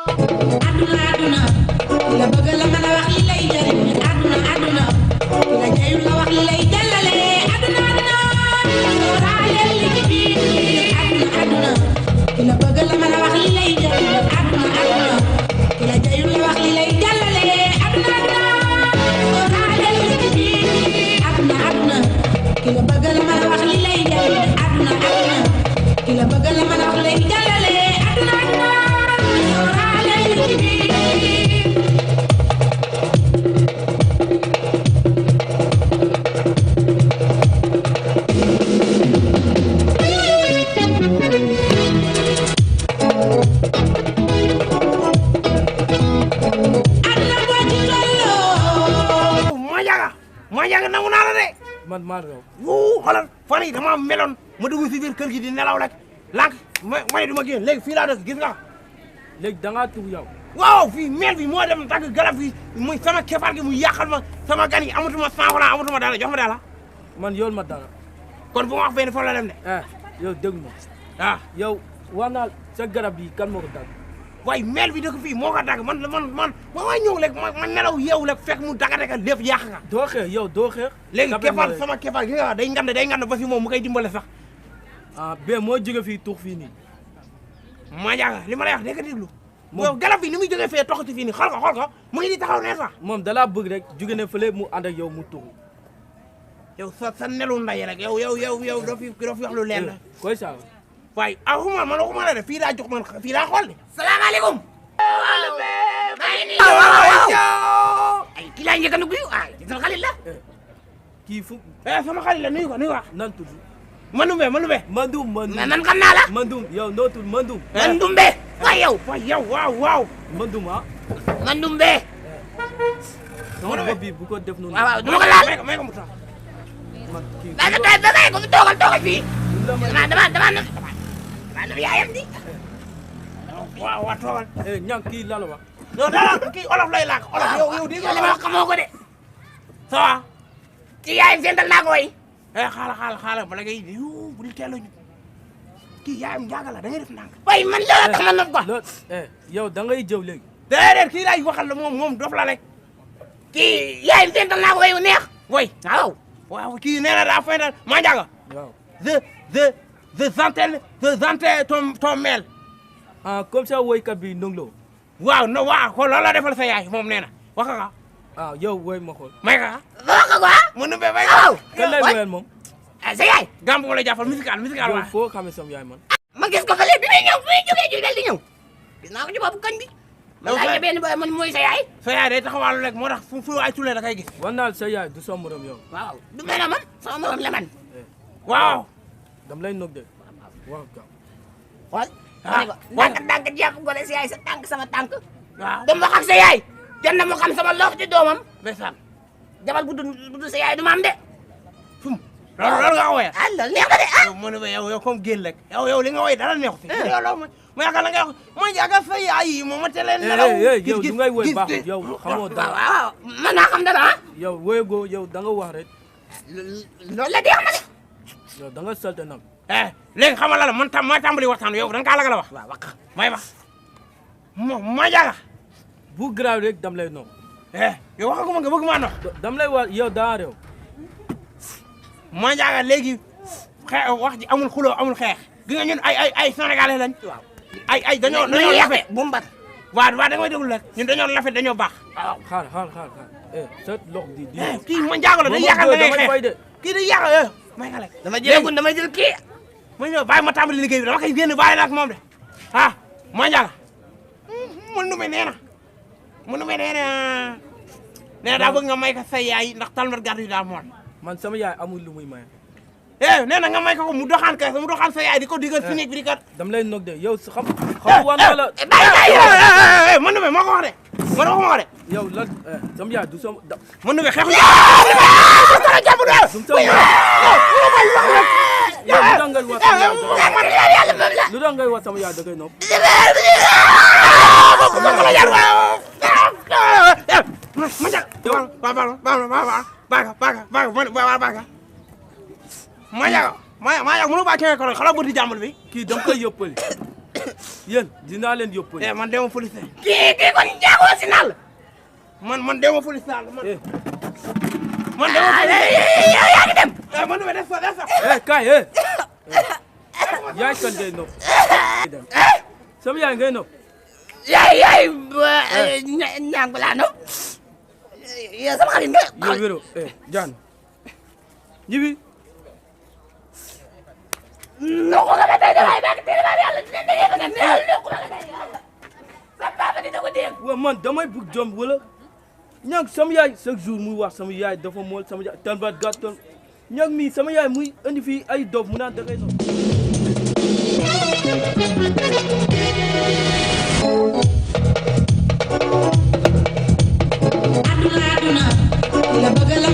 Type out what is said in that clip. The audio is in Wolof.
aduna la bëgg la mën a wax li lay jëriñ aduna la jayu la wax li lay jàllale aduna sooraaleel li ci biir aduna la bëgg la mën a wax li lay jëriñ aduna la jayu la wax li lay jàllale aduna sooraaleel li ci biir aduna la bëgg la mën a wax li lay jëriñ aduna la bëgg la mën a wax li lay jàllale aduna sooraaleel li ci biir yaa ngi nangu naa la de. man maa raw. wuu xoolal fan yii damaa meloon ma dugg si biir kër gi di nelaw rek lànk ma ne du ma génn léegi fii laa dëkk gis nga. léegi da ngaa tuub yow. waaw fii meel bi moo dem dagg garab yi muy sama keppaar gi mu yàqal ma sama gan yi amatuma 100 francs amatuma dara jox ma dara. man yool ma dara. kon bu ma wax benn fa la dem de. yow dégg ma. ah yow wax naa sa garab yi kan moo ko dagg. waaye meel bi dëkk fii moo ko dagg man maa ñëw rek ma nelaw yeewu rek fekk mu dagate ka lépp yàq nga. doo xeex yow doo xeex. léegi keppaar sama keppaar gi nga day ngand ba fi moom mu koy dimbale sax. be moo jóge fii tuux fii nii. maa jaaga li ma lay wax dégg nga déglu. moom garab bi ni muy jógee fee toxati fii nii xool ko mu ngi di taxaw ne sax. moom dalaa bëgg rek jóge ne fële mu ànd ak yow mu tuux. yow sa nelu nday rek yow doo fi wax lu leen la. koy saa. waaye man waxuma la de fii laa jox man fii laa xool de. salaamaaleykum. ay kii laa njëkk a nuyu ay sama xarit la. kii fu. sama xarit la nuyu ko. nan tudd. Mandumbe. Mandum. mais man xam naa la. Mandum yow noo tudd Mandum. Mandumbe. waaw waaw. Mandum ah. Mandumbe. sama bopp bi bu ko def noonu. waaw du ma ko laal. may ko mu tax. man kii da ko toogal fii. dama na yaayam di. waaw toogal. ñang kii la la wax. non dara kii olof lay làkk olof yow di nga wax xamoo ko de. ça va. kii yaayam sental naa ko way. xaala bala ngay yu bu di teel a ñu. kii yaayam njaaga la da ngay def ndànk. waaye man loolu tax ma nopp ko. yow da ngay jëw léegi. déedéet kii laay waxal la moom dof la rek. kii yaayam sental naa ko way neex. way waaw kii nee na daa fay na maa njaaga. waaw. the zante ton mel. comme ça woykat bi ndonglo. waaw xool loolu la defal sa yaay moom nee na wax nga. yow woy ma xool. may ka wax nga quoi. mën na may ka. kan lay woyal moom. sa yaay. gàmmu la jàppal musical yow foo xamee sama yaay man. ma gis ko fële bi muy ñëw bi muy jógee jugal di ñëw. gis naa ko ci bopp koñ bi. ma laaj benn boy man mooy sa yaay. sa yaay day taxawaalu rek moo tax fu ay tulee da kay gis. wan naa sa yaay du sama morom yow. waaw du mel na man sama morom la man. waaw. dam lay nog de waaw xool. ndànk jàpp gole sa yaay sa tànk sama tànk. waaw dem wax ak sa yaay. jot na mu xam sama loox ci doomam. ndeysaan. jabar bu du sa yaay du ma am de. loolu nga ko woyal. loolu neex na de ah. yow comme génn rek. yow li nga woy dara neexu fi. loolu ma yaakaar la nga wax ma jaaga sa yaay yi moom ma teel leen nelaw. yow du ngay woy baax yow xamoo dara. waaw man naa xam dara ah. yow woyagoo yow da nga wax rek. loolu la deex na de. yow da nga salte nag. léegi xamal la man ma tàmbali waxtaan yow da nga kaa la la wax. waaw wax may wax. ma jaaga. bu grave rek dam lay noq. yow waxaguma nga bëgg maa noq. dam lay wax yow daa réew. ma jaaga léegi wax ji amul xuloo amul xeex. gi nga ñun ay sénégalais lañ. waaw ay dañoo lafe bu mbat. waaw da nga may déglu rek ñun dañoo lafe dañoo baax. waaw xaar. sa lox di. kii ma jaaga la day yàqal da ngay xeex kii day yàqal may xale. dama jël kii. ma ñëw bàyyi ma tàmbali liggéey bi dama koy génn bàyyi la ak moom de ma jaaga. mën nu me nee na daa bëgg nga may ko sa yaay ndax talmat gàddu yi daa mool. man sama yaay amul lu muy maye. nee na nga may ko mu doxaan sa yaay di ko digal si néeg bi di ko. dam lay nog de yow xam wan wala. bàyyi mën nu me moo ko wax de man waxuma ko de. yow lan sama yaay du sama. mën nu me xeexu lu doon ngay wax sama yaay da koy nopp. ma jaga mënu ba kee ko xala bëti jàmbal bi kii da nga koy yëppali yéen dinaa leen yóbbu. man demoo police. kii kon njaago si nal. man demoo police man. man demoo yow yaa ngi dem. man dama def fa. kaay yaay kan ngay nopp. sama yaay ngay nopp. yaay ñaangu laa nopp. yow sama xarit nga. yow wéro jaan ñibi. ndoxu nga ba tey damay bàq teel a yàlla dina dégg nga ne ndoxu nga ba tey yàlla. sa papa dina ko dégg. waaw man damay bëgg jom wala. ñang sama yaay chaque jour muy wax sama yaay dafa mool sama yaay tanbat gàttal ñang mi sama yaay muy indi fii ay dof mu naan da ngay nopp. aduna aduna la bëgg